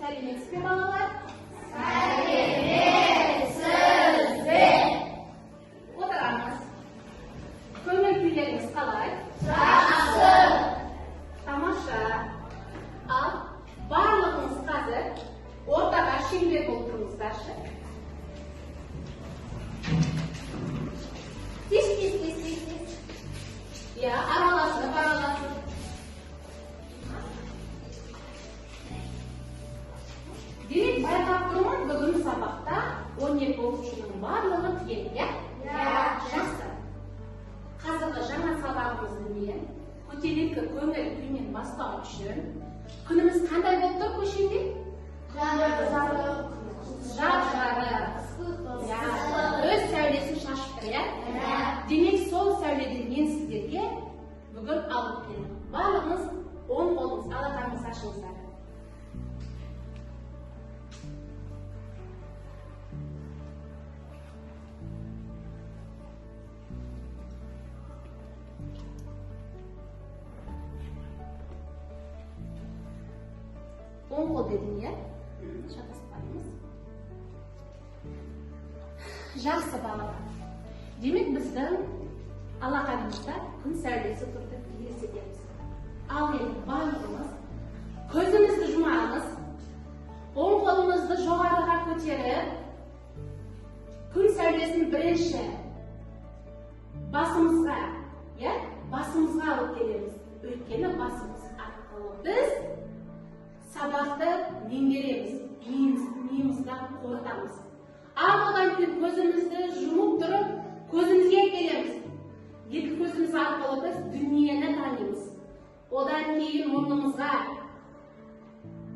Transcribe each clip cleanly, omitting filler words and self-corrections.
Сәлеметсіз бе, балалар? Сәлеметсіз бе? Отырамыз. Көңіл күйлеріңіз қалай? Жақсы. Тамаша. Ал барлығыңыз қазір ортаға шеңбер болып тұрыңыздаршы. Тез, тез, тез, тез, тез. Иә, араласып, араласып. Демек, байқап тұрмын, бүгін сабақта 12 оқушының барлығы түгел, иә? Иә. Жақсы. Қазіргі жаңа сабағымызды мен көтеріңкі көңіл күймен бастау үшін күніміз қандай болып тұр көшеде? Жарық. Жап-жарық. Иә, өз сәулесін шашып тұр, иә? Иә. Демек, сол сәуледен мен сіздерге бүгін алып келдім. Барлығыңыз оң қолыңыз, алақаныңызды ашыңыздар. Оң қол дедім, иә? Шатаспаймыз. Жақсы, балалар. Демек, біздің алақанымызда күн сәулесі тұр деп елестетеміз. Ал енді барлығымыз көзімізді жұмамыз, оң қолымызды жоғарыға көтеріп, күн сәулесін бірінші басымызға, иә, басымызға алып келеміз. Өйткені басымыз арқылы біз сабақты меңгереміз, миымызда қорытамыз. Ал одан кейін көзімізді жұмып тұрып, көзімізге келеміз. Екі көзіміз арқылы біз дүниені танимыз. Одан кейін мұрнымызға.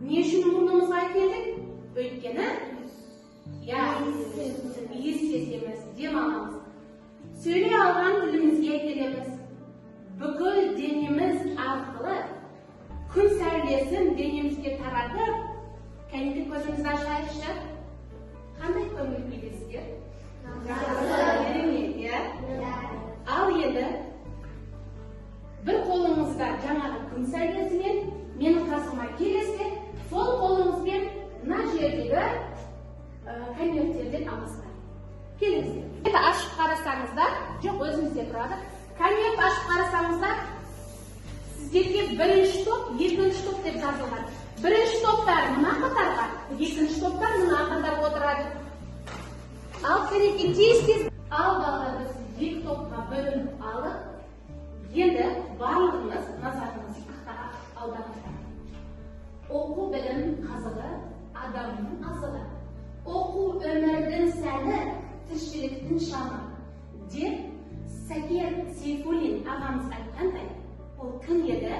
Не үшін мұрнымызға келдік? Өйткені, иә, иіс сеземіз, дем аламыз. Сөйлей алған тілімізге келеміз. Бүкіл денеміз арқылы күн сәулесін денемізге таратып, кәнекей көзімізді ашайықшы. Қандай көңіл күйдесіздер? Жақсы. Керемет, иә? Иә. Ал енді бір қолыңызда жаңағы күн сәулесімен менің қасыма келесіздер, сол қолыңызбен мына жердегі конверттерден аласыздар. Келіңіздер. Енді ашып қарасаңыздар, жоқ, өзіңізде тұрады. Конверт ашып қарасаңыздар, сіздерге бірінші топ, екінші топ деп жазылған. Бірінші топтар мына қатарға, екінші топтар мына қатарға отырады. Ал кәнекей, тез-тез. Ал балалар, біз екі топқа бөлініп алып, енді барлығыңыз назарыңызды тақтаға аударыңыздар. Оқу білім қазығы, адамның азығы. Оқу өмірдің сәні, тіршіліктің шамы деп Сәкен Сейфуллин ағамыз айтқандай, ол кім еді?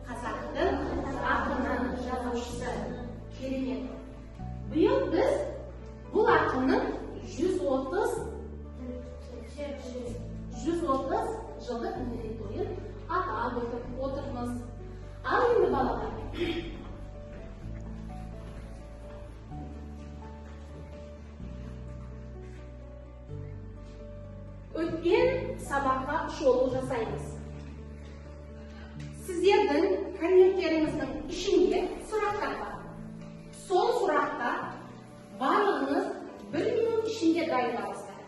Қазақтың ақыны, жазушысы. Керемет. Биыл біз бұл ақынның 130 жылдық мерейтойын атап өтіп отырмыз. Ал енді балалар, өткен сабаққа шолу жасаймыз. Сіздердің конверттеріңіздің ішінде сұрақтар бар. Сол сұраққа барлығыңыз бір минут ішінде дайындаласыздар.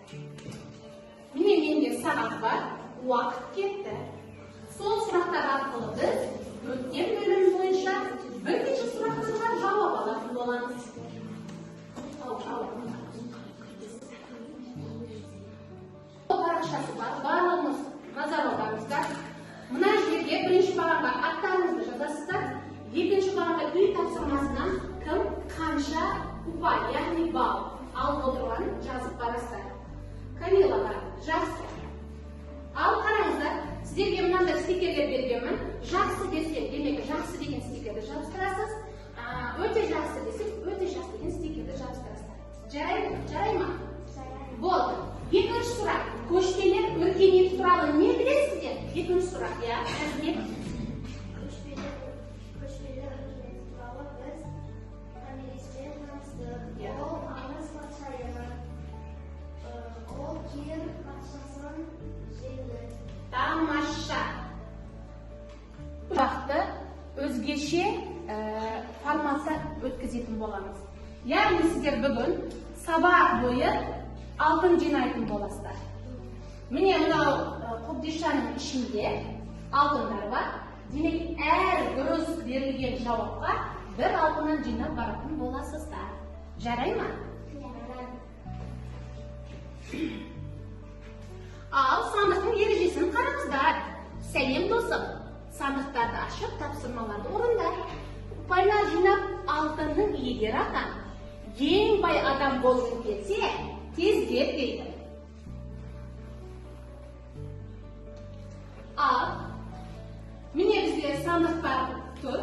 Міне, менде сағат бар, уақыт кетті. Сол сұрақтар арқылы біз өткен бөлім бойынша бірнеше сұрақтарға жауап алатын боламыз. Ау, ау. Парақшасы бар, барлығыңыз назар аударыңыздар. Мына жерге бірінші бағанға аттарыңызды жазасыздар, екінші бағанға үй тапсырмасынан кім қанша ұпай, яғни балл алып отырғанын жазып барасыздар. Камилаға жақсы. Ал қараңыздар, сіздерге мынандай стикерлер бергенмін. Жақсы десе, демек жақсы деген стикерді жабыстырасыз. Өте жақсы десе, өте жақсы деген стикерді жабыстырасыздар. Жарай ма? Болды. Екінші сұрақ. Көшпелер өркениеті туралы не білесіздер? Екінші сұрақ, иә. Әзірге. Көшпелер өркениеті туралы біз Томириспен таныстық. Иә. Ол аңыз патшайымы. Ол Кир патшасын жеңді. Тамаша. Сұрақты Өзгеше форматта өткізетін боламыз. Яғни сіздер бүгін сабақ бойы алтын жинайтын боласыздар. Міне, мынау қобдишаның ішінде алтындар бар. Демек, әр дұрыс берілген жауапқа бір алтыннан жинап баратын боласыздар. Жарай ма? Ал сандықтың ережесін қараңыздар. Сәлем, досым! Сандықтарды ашып, тапсырмаларды орында. Ұпайлар жинап, алтынның иегері атан. Ең бай адам болғың келсе, тездет дейді. Ал міне, бізде сандықтар тұр.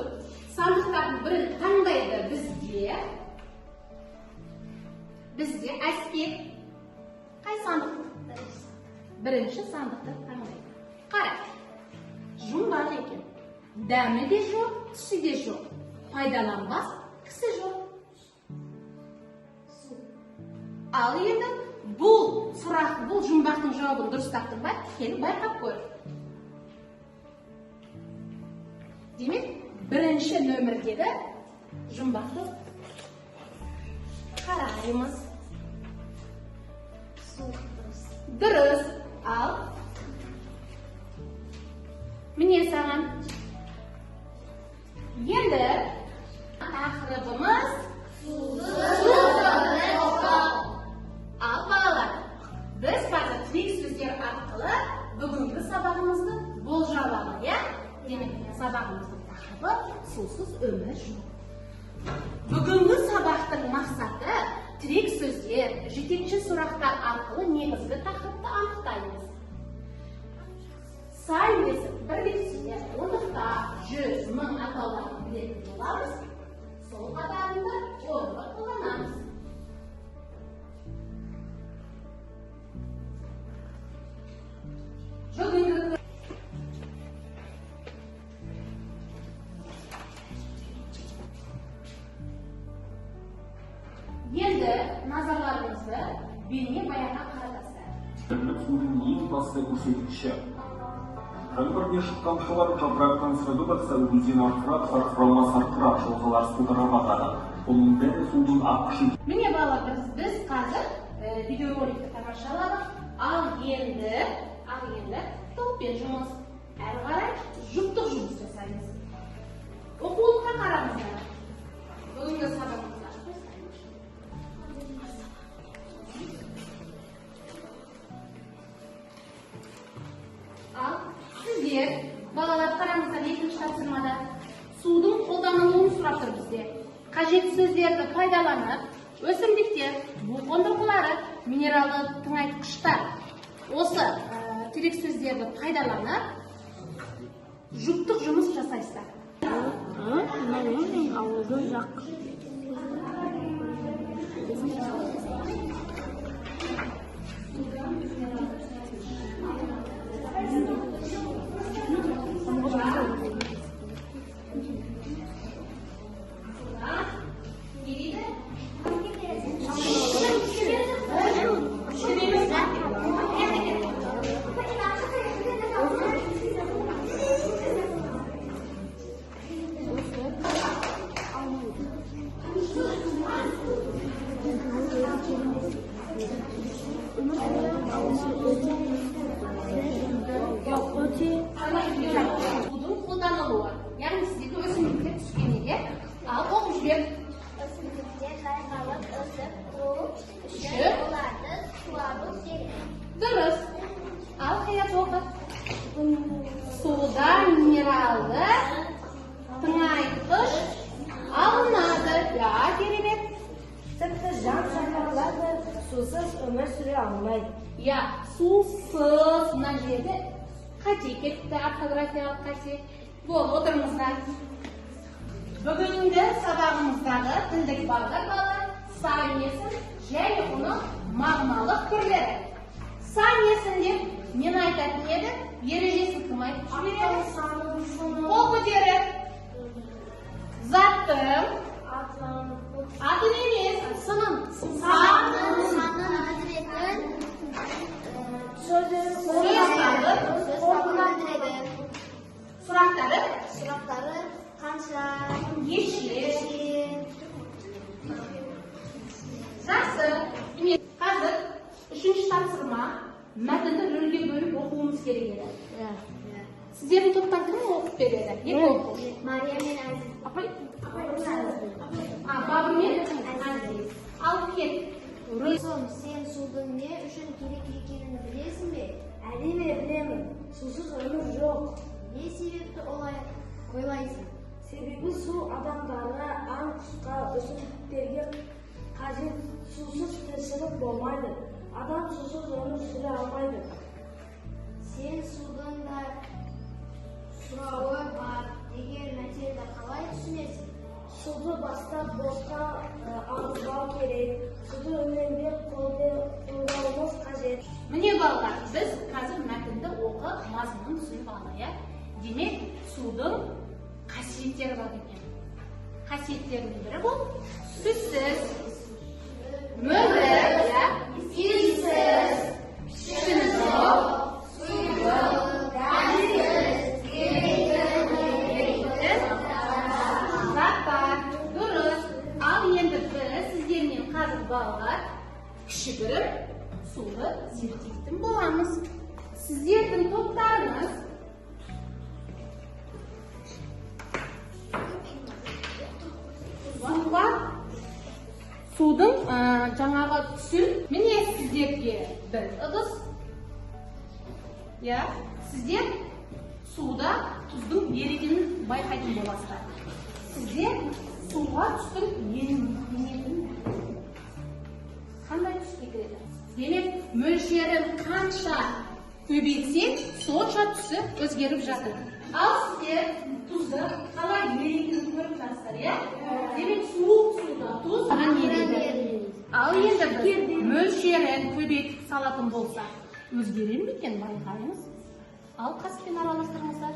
Сандықтардың бірін таңдайды бізде. Бізде Әспет. Қай сандық? Бірінші сандықты таңдайды. Қара. Жұмбақ екен. Дәмі де жоқ, түсі де жоқ. Пайдаланбас кісі жоқ. Су. Ал енді бұл сұрақ, бұл жұмбақтың жауабын дұрыс таптың ба? Кел, байқап көр. Демек, бірінші нөмірдегі жұмбақты қараймыз. Су. Дұрыс. Ал міне саған. Енді тақырыбымыз: Ал балалар, біз қазір тірек сөздер арқылы бүгінгі сабағымызды болжап алдық, иә? Демек, сабағымыздың тақырыбы: сусыз өмір жоқ. Бүгінгі сабақтың мақсаты: тірек сөздер, жетекші сұрақтар арқылы негізгі тақырыпты анықтаймыз. Сан есім, бірліктер, ондықтар, жүз, мың атауларын білетін боламыз. Сол қатарында орынды қолданамыз. Бүгінгі Енді назарларыңызды бейне баянға қаратасыздар. Бірлік судың ең басты көрсеткіші. Жаңбыр тамшылар жапырақтан сырғып атса, өзен арқырап, сарқырама сарқырап, жылғалар сылдырап ағады. Бұның бәрі судың аққышы. Міне, балалар, біз қазір видеороликті тамашаладық. Ал енді топпен жұмыс. Әрі қарай жұптық жұмыс жасаймыз. Оқулыққа қараңыздар. Бүгінгі сабағымызды ашып тастайыншы. Ал сіздер, балалар, қараңыздар, екінші тапсырмада судың қолданылуын сұрап тұр бізде. Қажетті сөздерді пайдаланып, өсімдіктер, бу қондырғылары, минералды тыңайтқыштар. Осы тірек сөздерді пайдаланып, жұптық жұмыс жасайсыздар. Мынаның ауылды жақ. Не дейді? Өте. Судың қолданылуы. Яғни сіздерге өсімдіктер түскен, иә? Ал оқып жібер. Өсімдіктер жайқалып өсіп тұру үшін Үшін? оларды суару керек. Дұрыс. Ал Хаят, оқы. Суда минералды тыңайтқыш алынады. Я, керемет. Тіпті жан жануарлар да сусыз өмір сүре алмайды. Я, сусыз. Мына жерде қате кетті, орфографиялық қате. Бол, отырыңыздар. Бүгінгі сабағымыздағы тілдік бағдар, балалар, сан есім және оның мағыналық түрлері. Сан есім деп нені айтатын еді? Ережесін кім айтып жібереді? Қол көтеріп. Заттың атын емес, сынын. Санын. Санын білдіретін Сөз. Сөз табы. Сөз табын білдіреді. Сұрақтары. Сұрақтары. Қанша? Неше? Жақсы. Міне, қазір үшінші тапсырма, мәтінді рөлге бөліп оқуымыз керек еді. Сіздердің топтан кім оқып береді? Екі оқушы. Мария мен Әзиз. Апай. А, Бабыр мен Әзиз. Ал кет. Рөл. Сом, сен судың не үшін керек екенін білесің бе? Әрине білемін. Сусыз өмір жоқ. Не себепті олай ойлайсың? Себебі су адамдарға, аң құсқа, өсімдіктерге қажет. Сусыз тіршілік болмайды. Адам сусыз өмір сүре алмайды. Сен судың да сұрауы бар деген мәтелді қалай түсінесің? Суды бастап босқа ағызбау керек. Суды үнемдеп қолдануымыз қажет. Міне, балалар, біз қазір мәтінді оқып, мазмұнын түсініп алдық, иә? Демек, судың қасиеттері бар екен. Қасиеттерінің бірі бұл түссіз, мөлдір, иә, иіссіз, пішіні жоқ, еритін заттар. Дұрыс. Ал енді біз сіздермен қазір, балалар, кішігірім суды зерттейтін боламыз. Сіздердің топтарыңыз суға, судың жаңағы түсін, міне, сіздерге бір ыдыс, иә, сіздер суда тұздың ерігенін байқайтын боласыздар. Сіздер суға түстің енетінін, қандай түске кіреді? Демек, мөлшерін қанша көбейтсек, сонша түсі өзгеріп жатыр. Ал сіздер тұзды қалай еретінін көріп жатсыздар, иә? Демек, суық суда тұз оған ериді. Ал енді біз мөлшерін көбейтіп салатын болсақ, өзгере ме екен, байқаймыз. Ал қасықпен араластырыңыздар,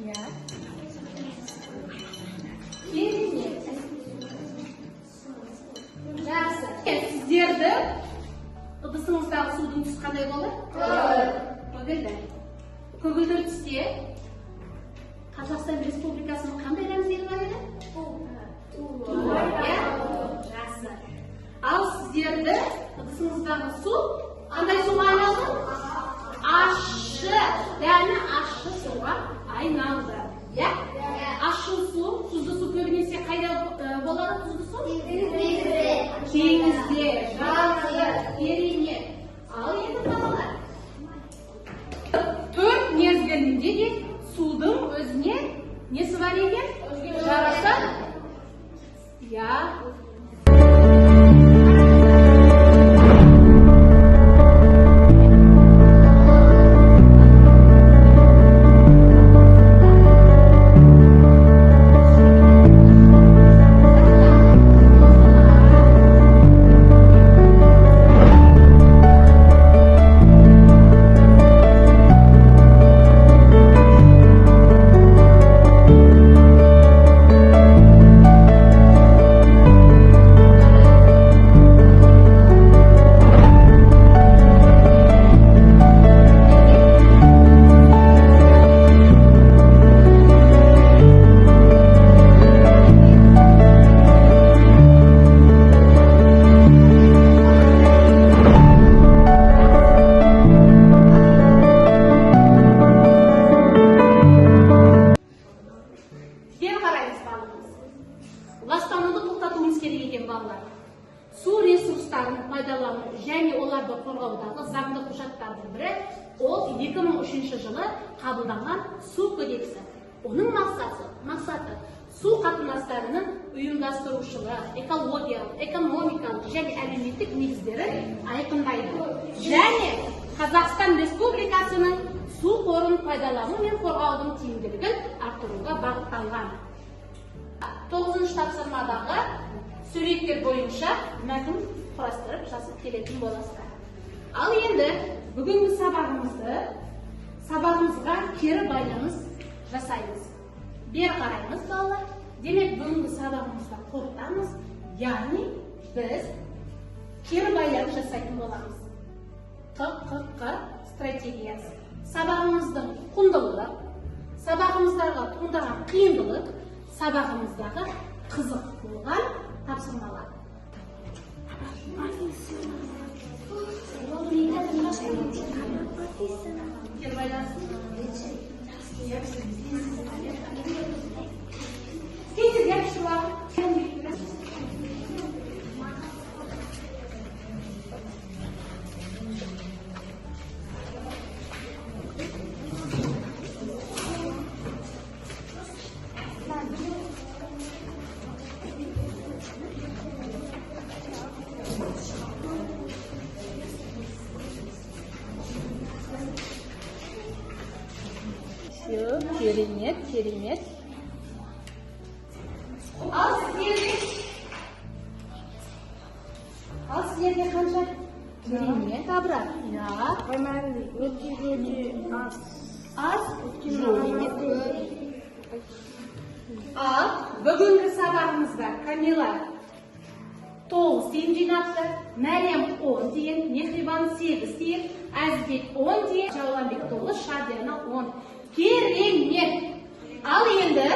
иә, керемет, жақсы. Сіздерді ыдысыңыздағы судың түсі қандай болды? Көгілдір. Көгілдір түсте Қазақстан Республикасының қандай рәміздері бар еді? Ту, иә, жақсы. Ал сіздерді ыдысыңыздағы су қандай суға айналды? Ащы, дәмі ащы суға айналды, иә? Ащы су, тұзды су көбінесе қайда болады, тұзды су? Теңізде. Жақсы, керемет. Ал енді, балалар, төрт мезгілінде де судың өзіне несі бар екен? Жараса, иә. Бері қараймыз барлығымыз. Ластануды тоқтатуымыз керек екен, балалар. Су ресурстарын пайдалану және оларды қорғаудағы заңды құжаттардың бірі ол 2003 жылы қабылданған Су кодексі. Оның мақсаты су қатынастарының ұйымдастырушылық, экологиялық, экономикалық және әлеуметтік негіздерін айқындайды және Қазақстан Республикасының су қорын пайдалану мен қорғаудың тиімділігін арттыруға бағытталған. Тоғызыншы тапсырмадағы суреттер бойынша мәтін құрастырып, жазып келетін боласыздар. Ал енді бүгінгі сабағымызға кері байланыс жасаймыз. Бері қараймыз, балалар. Демек, бүгінгі сабағымызда қорытамыз, яғни біз кері байланыс жасайтын боламыз. Қ Қ Қ стратегиясы. Сабағымыздың құндылығы, сабағымыздағы туындаған қиындылық, сабағымыздағы қызық болған тапсырмалар. Кері байланысты. Тез жапышып ал. Все, керемет, керемет. Ал сіздерге қанша? Керемет, Абрар. Иә. Өте, өте аз. Аз? Жоқ. Ал бүгінгі сабағымызда Камила 9 тиын жинапты, Мәриям 10 тиын, Мехрибан 8 тиын, Әзбек 10 тиын, Жауланбек 9, Шадияна 10. Керемет! Ал енді